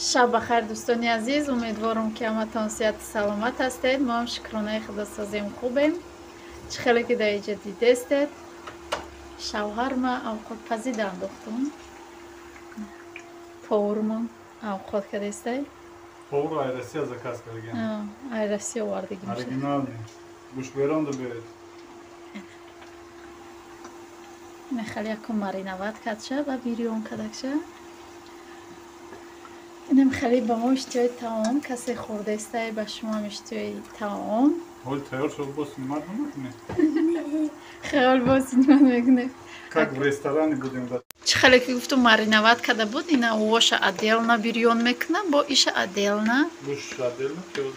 Шаб бахайр, дӯстони азиз. Умедворам, ки ҳаматон сиҳату саломат ҳастед. Мо ҳам, шукронаи худо, созем, хубем. Чӣ хеле ки дар иҷа дидестед, шавҳарма авқотпазида андохтум. Повармон авқот кардестай. Повар ай Россия заказ кардаган. Ай Россия овардагим. Оригинальный. Гӯшберонда биёед. Хеле якум мариновать кардша ва бирён кардакша. Инам хеле ба мо иштиҳои таом, касе хӯрдаистай, ба шумоам иштиҳои таом. Ҳол тайёр шуд, боз снимать намекунед? Хел боз снимать мекунем. Как в ресторане будем, да. Чӣ хеле ки гуфтум, мариновать карда буд, ина овоша отдельно бирён мекунам, бо иша отдельно. Гӯш отдельно, пиёз.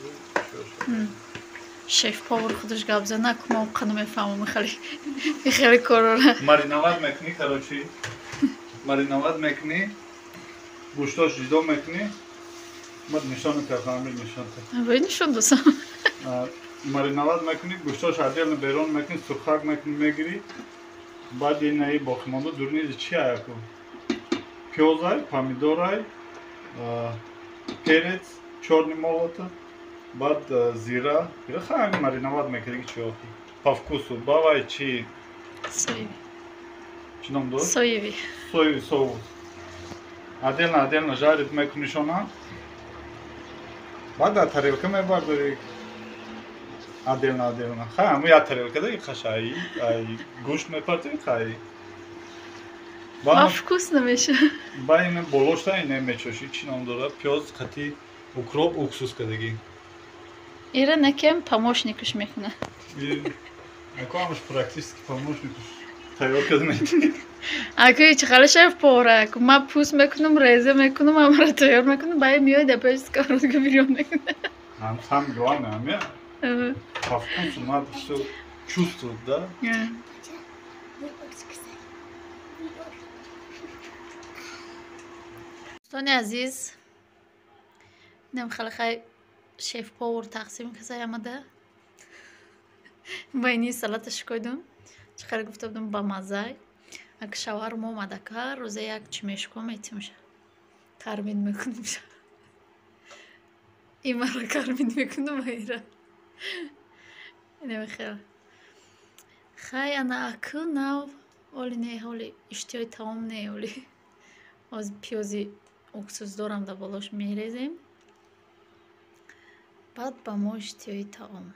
Шеф повар худаш гап зана, ку мо қа намефаҳмам хеле корора. Мариновать мекунӣ, короче. Мариновать мекунӣ. Гӯштош ҷудо мекунӣ. Мад нишон кардам, нишон. Вай нишон досам. Мариновать мекунӣ, гӯштош отдельно берон мекунӣ, сурхак мекунӣ, мегирӣ. Баъд инаи боқимонда дурнизи чи аяку? Пиёзай, помидорай, перец, чёрный молотый, баъд зира. Хай мариновать мекарди чи охи. По вкусу. Бавай чи? Соевый. Чӣ ном дорад? Соевый. Соевый соус. Отдельно, отдельно жарить мекунишона. Баъд дар тарелка мебардорӣ. Отдельно, отдельно. Хай, ҳамун як тарелка да қашай, ай гӯшт мепартӣ, хай. Ба вкус намеша. Ба ина болошта ина мечошӣ, чӣ ном дорад? Пиёз қати укроп уксус кардагӣ. Ира накем помощникаш мекуна. Ако ҳамаш практически помощникаш тайёр карда метавонӣ. Ако чӣ хеле шеф повара, ма пӯст мекунам, реза мекунам, ҳамаро тайёр мекунам, баъд меояд дар пеши сковородка бирён мекунад. Ҳам сам главное, ҳам я. По вкусу надо всё чувствовать, да? Дӯстони азиз, инам хеле хай шеф повар тақсим касай омада. Байни салата шикойдум. Чӣ хеле гуфта будум, ба маззай. Ак шавҳарам омада, ка рӯзе як чимешко метимша. Кармин мекунемша. Имара кармин мекунам ира. Инам хел. Хай ана аку нав оли не, оли иштиҳои таом не, оли. Оз пиёзи уксус дорам, дар болош мерезем. Баъд ба мо иштиҳои таом.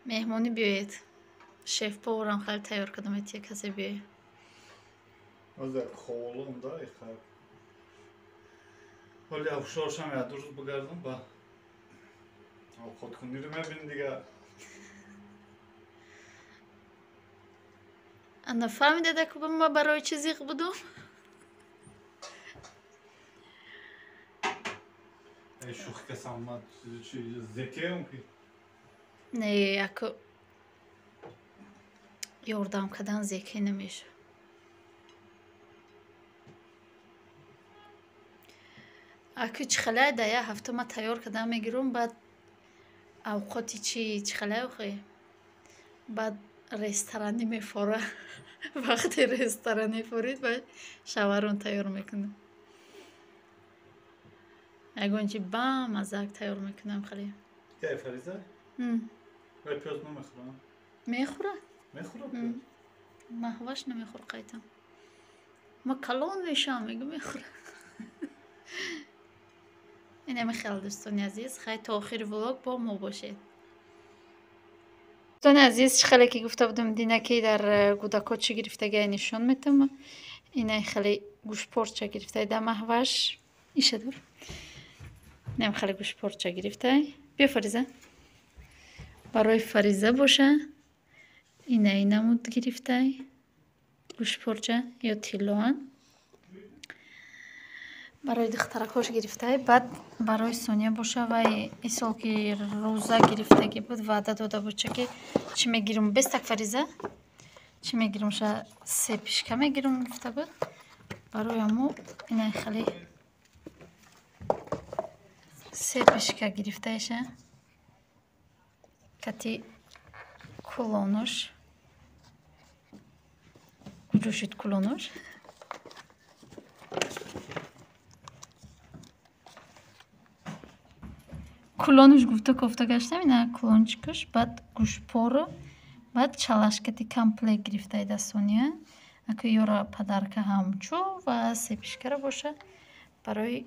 Меҳмонӣ биёед. Шеф поварам хеле тайёр кардам, этия касе биёед. Оз як ховолом да, ихай. Ҳоли афшоршам як ду рӯз бигардам, ба овқоткуниро мебинӣ дига. Ана фаҳмидед, ку ма барои чӣ зиқ будум? Эй, шӯхӣ касам, ма чи зекеам ки? Не, яко ёрдам кардан зеке намешавад. Аку чӣ хеле дар як ҳафта ма тайёр кардан мегирам, баъд авқоти чи чӣ хеле охи? Баъд ресторанӣ мефора. Вақте ресторанӣ форид, баъд шавҳарон тайёр мекунад. Ягон чи бамаззак тайёр мекунам хеле. Эй, Фариза? Вай пиёз намехӯра? Мехӯра? Мехӯра пиёз? Маҳваш намехӯра қайтам. Ма калон мешавам, мегӯ мехӯра. Инами хел, дӯстони азиз, хай то охири влог бо мо бошед. Дӯстони азиз, чӣ хеле ки гуфта будам, дина ки дар гӯдакҳо чӣ гирифтагия нишон метам. Ина хеле гӯшпорча гирифтай дар маҳваш. Иша дур. Инам хеле гӯшпорча гирифтай. Биё, Фариза. Барои Фариза боша. Ина инамуд гирифтай. Гӯшпорча ё тиллоан. Барои духтаракҳош гирифтай. Баъд барои Соня боша, вай исол ки рӯза гирифтагӣ буд, ваъда дода буд, ча ки чӣ мегирам, бестак Фариза, чӣ мегирам, ша сепишка мегирам гуфта буд. Барои ҳамо ина хеле сепишка гирифтаиша кати кулонуш. Куҷо шуд кулонош? Кулонуш гуфта кофта гаштам, ина кулончикаш, баъд гӯшпору, баъд чалашкати комплект гирифтаи да Сония. Ака ёра подарка ҳамчу ва сепишкара боша барои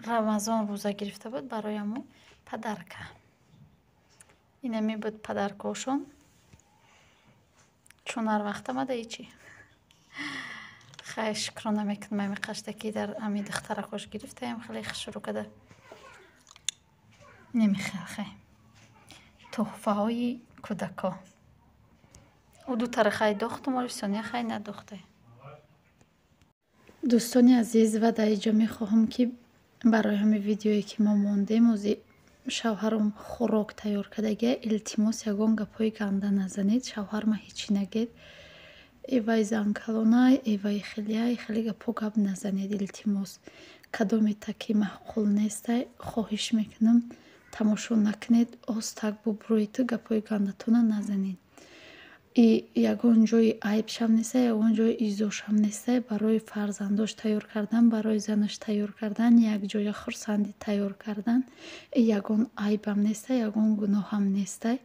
Рамазон рӯза гирифта буд, барои ҳамо подарка. Инами буд подаркаошон. Чун ҳар вақт омада ҳечи. Хай, шукрона мекунам ами қашта ки дар ами духтаракош гирифтаем, хеле хушрӯ када. Немихел хай. Туҳфаҳои кӯдако. Ӯ дутара хай дохтум, оли Сония хай надохте. Дӯстони азиз, ва дар инҷо мехоҳам ки барои ҳамин видеое ки мо мондем, ози шавҳарам хӯрок тайёр кардагия, илтимос ягон гапҳои ганда назанед, шавҳарма ҳечи нагед. Эвай занкалонай, эвай хелияй, хеле гапҳо гап назанед, илтимос. Кадоме таки маъқул нестай, хоҳиш мекунам, тамошо накунед, остак бубурӯед, гапҳои гандатона назанед. И ягон ҷои айбшам нестай, ягон ҷои изошам нестай, барои фарзандош тайёр кардан, барои занаш тайёр кардан, якҷоя хурсандӣ тайёр кардан, ягон айбам нестай, ягон гуноҳам нестай.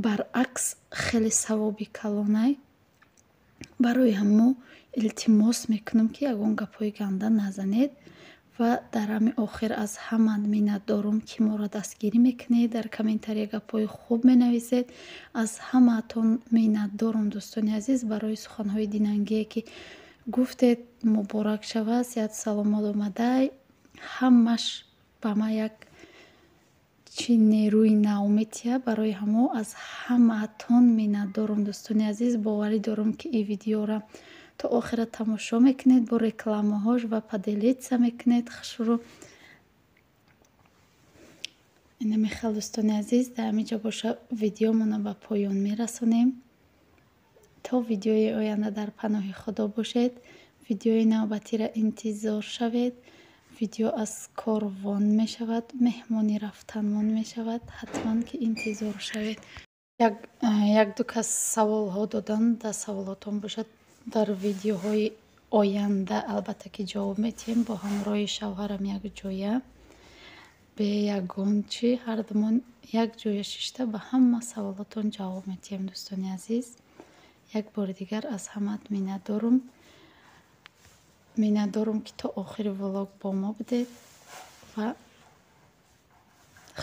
Баръакс, хеле савоби калонай. Барои ҳамо илтимос мекунам ки ягон гапҳои ганда назанед. Ва дар ҳами охир аз ҳама миннатдорум ки моро дастгирӣ мекунед, дар комментария гапҳои хуб менависед. Аз ҳамаатон миннатдорум, дӯстони азиз, барои суханҳои динангие ки гуфтед. Муборак шавад, сиҳату саломат омадай. Ҳамаш ба ман як чӣ нерӯи нав метиҳад. Барои ҳамо аз ҳамаатон миннатдорум, дӯстони азиз. Боварӣ дорум ки ин видеора то охира тамошо мекунед, бо рекламаҳош ва поделиться мекунед хушрӯ. Ина мехел, дӯстони азиз, дар ҳамин ҷо боша видеомонро ба поён мерасонем. То видеои оянда дар паноҳи Худо бошед. Видеои навбатиро интизор шавед. Видео аз корвон мешавад, меҳмони рафтанмон мешавад. Ҳатман ки интизор шавед. Як ду кас саволҳо додан, дар саволотон бошад дар видеоҳои оянда албатта ки ҷавоб метиҳем бо ҳамроҳи шавҳарам якҷоя, бе ягон чӣ, ҳардумон якҷоя шишта ба ҳама саволотон ҷавоб метиҳем, дӯстони азиз. Як бори дигар аз ҳамаат миннатдорум. Миннатдорум ки то охири влог бо мо будед ва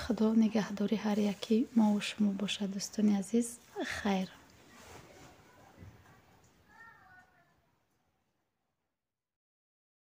Худо нигаҳдори ҳар яки мову шумо бошад, дӯстони азиз. Хайр.